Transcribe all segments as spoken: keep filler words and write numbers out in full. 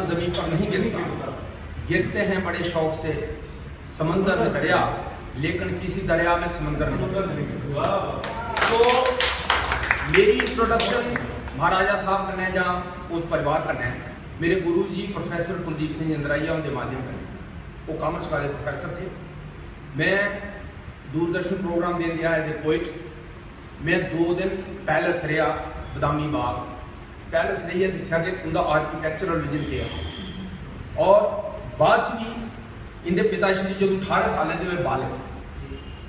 जमीन पर नहीं गिरता। गिरते हैं बड़े शौक से समंदर में दरिया, लेकिन किसी दरिया में समंदर नहीं गिरता। तो मेरी इंट्रोडक्शन महाराजा साहब कन्नै जां उस परिवार कन्नै मेरे गुरु जी प्रोफेसर कुलदीप सिंह इंद्राइया हुंदे माध्यम कन्नै। वो कॉमर्स कालेज प्रोफेसर थे। मैं दूरदर्शन प्रोग्राम देन गया एज ए पोइट। मैं दो दिन पैलेस रेहा, बदामी बाग पैलेस रेहियै दिक्खेआ कि उं'दा आर्किटेक्चरल विजन केह् हा। और बाद च भी इं'दे पिता श्री जदूं ठारां सालें दे होए बालक,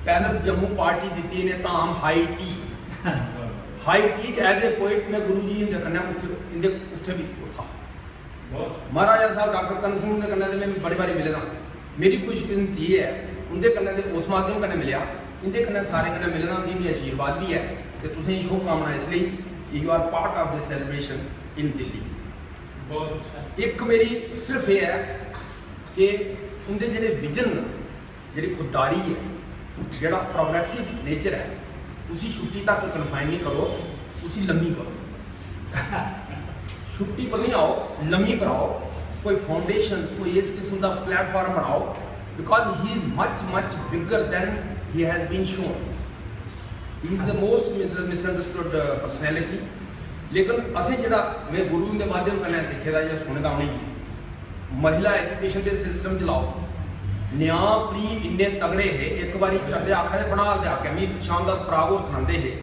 पैलेस जम्मू पार्टी दित्ती इ'नें धाम हाई टी। हाई टी च एज ए पोइट मैं गुरु जी हुंदे कन्नै उत्थै इं'दे उत्थै बी उत्था। महाराजा साहब डॉक्टर कर्ण सिंह हुंदे कन्नै ते मैं बड़ी बारी मिले दा। मेरी खुशकिस्मती एह् ऐ उं'दे कन्नै ते उस माध्यम कन्नै मिलेआ, इं'दे कन्नै सारें कन्नै मिले दा, उं'दी बी आशीर्वाद बी ऐ ते तुसें गी शुभकामना इसलेई कि you are part of this celebration in Delhi। इक मेरी सिर्फ एह् ऐ कि उं'दे जेह्ड़े विजन न, जेह्ड़ी खुददारी ऐ, जेह्ड़ा प्रोग्रेसिव नेचर ऐ, उसी छुट्टी तक कन्फाइन निं करो, उसी लम्मी करो। छुट्टी पर निं आओ, लम्मी पर आओ। कोई फाउंडेशन, कोई इस किस्म दा प्लेटफार्म बनाओ, because he is much much bigger than he has been shown. He is the most misunderstood personality। लेकिन असें जेह्ड़ा में गुरु हुंदे माध्यम कन्नै दिक्खे दा जां सुने दा उ'नेंगी, महिला एजुकेशन दे सिस्टम च लाओ, न्याऽ प्री इन्ने तगड़े हे, इक बारी करदे आखा दे बना दे आके मी शानदार पराग होर सनांदे हे,